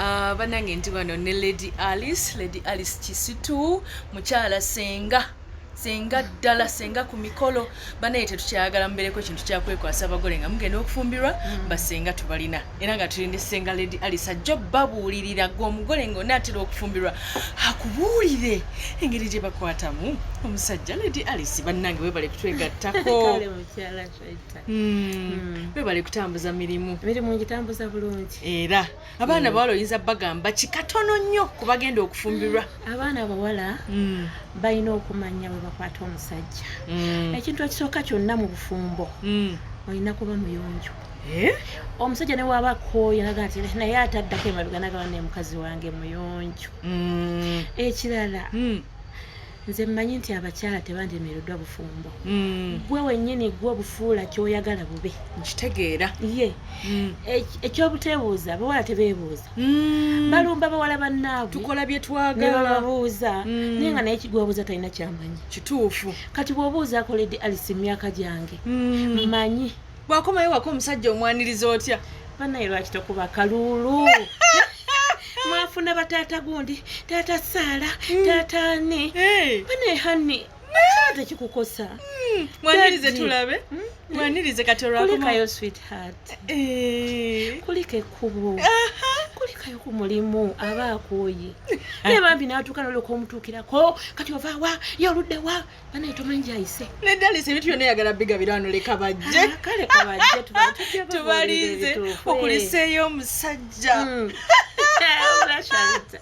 Bannange, nti wano ne Lady Alice, Lady Alice Kisitu, mukyala senga, senga ddala, senga ku mikolo. Banaye tetukyayagala mubeereko ekintu kyakwekwasa abagole nga mugenda okufumbirwa. Basenga tubalina, era nga tulinde senga Lady Alice ajja babuulirira gwe omugole ng'onaatera okufumbirwa, akubuulire engeri gye bakwatamu omusajja. Lady Alice, bannange, webale kutwegattako. Kale, mukyala Shaita. Webale kutambuza mirimu. Emirimu ngitambuza bulungi. Era abaana bawala oyinza bagamba kikatono nnyo ku bagenda okufumbirwa? Abaana abawala balina okumanya bwe bakwata omusajja. Ekintu ekisooka kyonna mu bufumbo, olina kuba muyonjo. Eh? Omusajja ne waba akooye naga nti naye ataddako emabega nagaba ne mukazi wange muyonjo. Ekirala, nze mmanyi nti abakyala tebandemereddwa bufumbo. Gwe wennyini gwe obufuula kyoyagala bube. Nkitegeera. Ye ekyobuteebuuza, abawala tebeebuuza. Balumba bawala bannaabwe. Tukola bye Ne twagala. bababuuza, naye nga naye kigwebuuza talina kyamanyi. Kati bw'obuuzaako Lady Alice mu myaka gyange, mmanyi. Bwakomayo waka omusajja omwaniriza otya? Bannaye, lwaki tokuba kaluulu? Mwafuna bataata gundi, taata Saala, taata ani. Hey. Banaye, hani kiba tekikukosa. Mwanirize. Daddy. Tulabe, mwanirize kati olwakoma. Kulikayo, sweetheart. Eh. Kulika ekkubo, kulikayo ku mulimu, aba akooye, naye bambi n'atuuka nolyoka omutuukirako, kati ovaawa ye oluddewa? Banaye, tomanyi gyayise. Lady Alice, ebintu byonna yagala bigabira wano, leka bajje. Ah, kale kabajje, tujja babuulira Tubalinze. ebituufu. Okuliseeyo omusajja. Sharita.